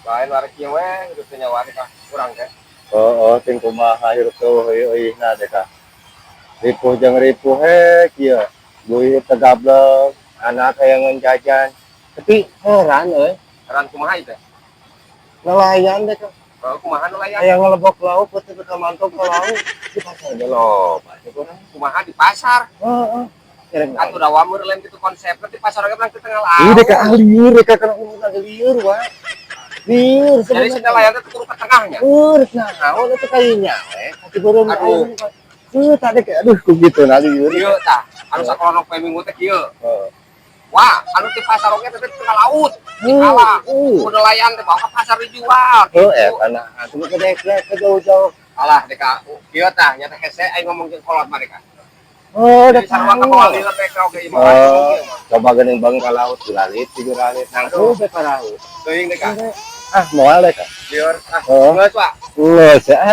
Lain warek kieu we, hidup teh nyawa teh kurang teh. Oh, ting kumaha hirup teh euy-euyna teh ka. Ripuh jeung ripuh he kieu. Duit teh gablek, anak hayang jajan. Tapi heran euy, Heran kumaha ieu teh? Nelayan teh ka. Oh, kumaha nelayan? Hayang ngelebok lauk peuting ka mantog ka laut. Di pasar ge loba teh kurang. Kumaha di pasar? Heeh. Atuh da wamur lain kitu konsepna di pasar oge di tengah laut. Ih, dek lieur, dek kana umur lieur wae. Lieur. Jadi si nelayan teh kudu ke tengahnya. Rek naon eta kayaknya we. Kati beureum. Aduh. Tadi kayak aduh ku gitu nah lieur. Kieu tah, anu sakola poe Minggu teh kieu. Heeh. Wah, anu di pasar oge teh di tengah laut. Di kala. Ku nelayan teh bawa ke pasar dijual. Oh, Gitu. Eta nah, atuh ke dek ke jauh-jauh. Alah, deka kieu tah nya teh hese aing ngomong jeung kolot mah deka. Oh, Jadi udah sarua ka tahu. bawah lieur teh oge ieu mah. Oh, coba geuning bang ka laut juralit, juralit. Nangku be ka laut. Teuing deka. Ah, moal deh ka. Lieur ah. Oh. Geus, Pak. Geus, ah.